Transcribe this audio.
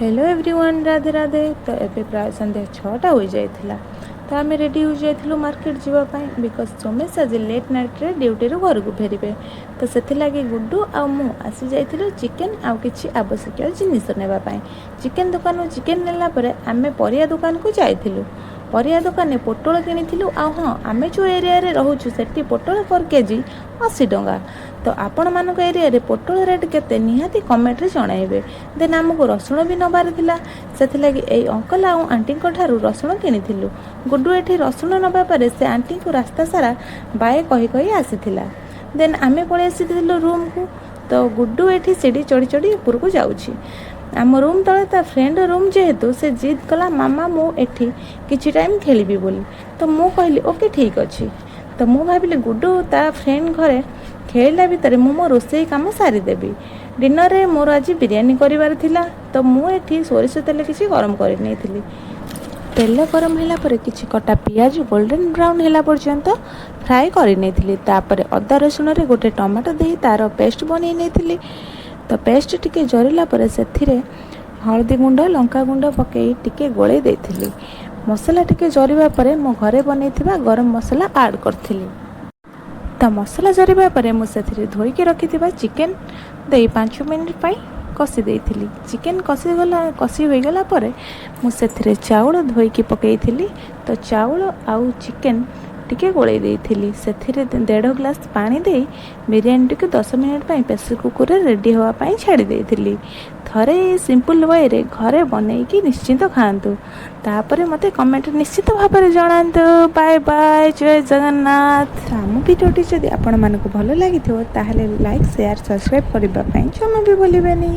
Hello everyone, Radhe Radhe. ତ ଏବେ ପ୍ରାୟ ସନ୍ଧ୍ୟା 6ଟା ହୋଇଯାଇଥିଲା। ତ ଆମେ ରେଡ଼ି ହୋଇଯାଇଥିଲୁ ମାର୍କେଟ ଯିବା ପାଇଁ, because Somesh ଆଜି ଲେଟ୍ ନାଇଟ୍ରେ ଡ୍ୟୁଟିରୁ ଘରକୁ ଫେରିବେ। ତ ସେଥିଲାଗି ଗୁଡୁ ଆଉ ମୁଁ ଆସିଯାଇଥିଲୁ ଚିକେନ୍ ଆଉ କିଛି ଆବଶ୍ୟକୀୟ ଜିନିଷ ନେବା ପାଇଁ। ଚିକେନ୍ ଦୋକାନରୁ ଚିକେନ୍ ନେଲା ପରେ ଆମେ ପରିବା ଦୋକାନକୁ ଯାଇଥିଲୁ। ପରିବା ଦୋକାନରେ ପୋଟଳ କିଣିଥିଲୁ। ଆଉ ହଁ, ଆମେ ଯେଉଁ ଏରିଆରେ ରହୁଛୁ, ସେଠି ପୋଟଳ ପର୍ କେଜି 80 ଟଙ୍କା। ତ ଆପଣମାନଙ୍କ ଏରିଆରେ ପୋଟଳ ରେଟ୍ କେତେ, ନିହାତି କମେଣ୍ଟରେ ଜଣାଇବେ। ଦେନ୍ ଆମକୁ ରସୁଣ ବି ନେବାର ଥିଲା। ସେଥିଲାଗି ଏଇ ଅଙ୍କଲ ଆଉ ଆଣ୍ଟିଙ୍କ ଠାରୁ ରସୁଣ କିଣିଥିଲୁ। ଗୁଡୁ ଏଠି ରସୁଣ ନେବା ପରେ ସେ ଆଣ୍ଟିଙ୍କୁ ରାସ୍ତା ସାରା ବାଏ କହି କହି ଆସିଥିଲା। ଦେନ୍ ଆମେ ପଳେଇ ଆସିଥିଲୁ ରୁମ୍କୁ। ତ ଗୁଡୁ ଏଠି ସିଡ଼ି ଚଢ଼ି ଚଢ଼ି ଉପରକୁ ଯାଉଛି। ଆମ ରୁମ୍ ତଳେ ତା ଫ୍ରେଣ୍ଡ ରୁମ୍ ଯେହେତୁ, ସେ ଜିଦ୍ କଲା, "ମାମା, ମୁଁ ଏଠି କିଛି ଟାଇମ୍ ଖେଳିବି" ବୋଲି। ତ ମୁଁ କହିଲି, "ଓକେ, ଠିକ୍ ଅଛି।" ତ ମୁଁ ଭାବିଲି ଗୁଡୁ ତା ଫ୍ରେଣ୍ଡ ଘରେ ଖେଳିଲା ଭିତରେ ମୁଁ ମୋ ରୋଷେଇ କାମ ସାରିଦେବି। ଡିନରରେ ମୋର ଆଜି ବିରିୟାନୀ କରିବାର ଥିଲା। ତ ମୁଁ ଏଠି ସୋରିଷ ତେଲ କିଛି ଗରମ କରି ନେଇଥିଲି। ତେଲ ଗରମ ହେଲା ପରେ କିଛି କଟା ପିଆଜ ଗୋଲ୍ଡେନ୍ ବ୍ରାଉନ୍ ହେଲା ପର୍ଯ୍ୟନ୍ତ ଫ୍ରାଏ କରିନେଇଥିଲି। ତାପରେ ଅଦା ରସୁଣରେ ଗୋଟେ ଟମାଟୋ ଦେଇ ତାର ପେଷ୍ଟ ବନେଇ ନେଇଥିଲି। ତ ପେଷ୍ଟ ଟିକେ ଜରିଲା ପରେ ସେଥିରେ ହଳଦୀ ଗୁଣ୍ଡ, ଲଙ୍କା ଗୁଣ୍ଡ ପକାଇ ଟିକେ ଗୋଳେଇ ଦେଇଥିଲି। ମସଲା ଟିକେ ଜରିବା ପରେ ମୋ ଘରେ ବନେଇଥିବା ଗରମ ମସଲା ଆଡ଼୍ କରିଥିଲି। ତ ମସଲା ଜରିବା ପରେ ମୁଁ ସେଥିରେ ଧୋଇକି ରଖିଥିବା ଚିକେନ୍ ଦେଇ 5 ମିନିଟ୍ ପାଇଁ କଷି ଦେଇଥିଲି। ଚିକେନ୍ କଷି ହୋଇଗଲା ପରେ ମୁଁ ସେଥିରେ ଚାଉଳ ଧୋଇକି ପକାଇଥିଲି। ତ ଚାଉଳ ଆଉ ଚିକେନ୍ ଟିକେ ଗୋଳେଇ ଦେଇଥିଲି। ସେଥିରେ ଦେଢ଼ ଗ୍ଲାସ୍ ପାଣି ଦେଇ ବିରିୟାନୀଟିକୁ 10 ମିନିଟ୍ ପାଇଁ ପ୍ରେସର୍ କୁକର୍ରେ ରେଡ଼ି ହେବା ପାଇଁ ଛାଡ଼ି ଦେଇଥିଲି। ଥରେ ଏଇ ସିମ୍ପଲ୍ ୱେରେ ଘରେ ବନେଇକି ନିଶ୍ଚିନ୍ତ ଖାଆନ୍ତୁ। ତାପରେ ମୋତେ କମେଣ୍ଟ ନିଶ୍ଚିତ ଭାବରେ ଜଣାନ୍ତୁ। ବାଏ ବାଏ, ଜୟ ଜଗନ୍ନାଥ। ଆମ ଭିଡ଼ିଓଟି ଯଦି ଆପଣମାନଙ୍କୁ ଭଲ ଲାଗିଥିବ, ତାହେଲେ ଲାଇକ୍, ସେୟାର, ସବସ୍କ୍ରାଇବ୍ କରିବା ପାଇଁ ଜମା ବି ଭୁଲିବେନି।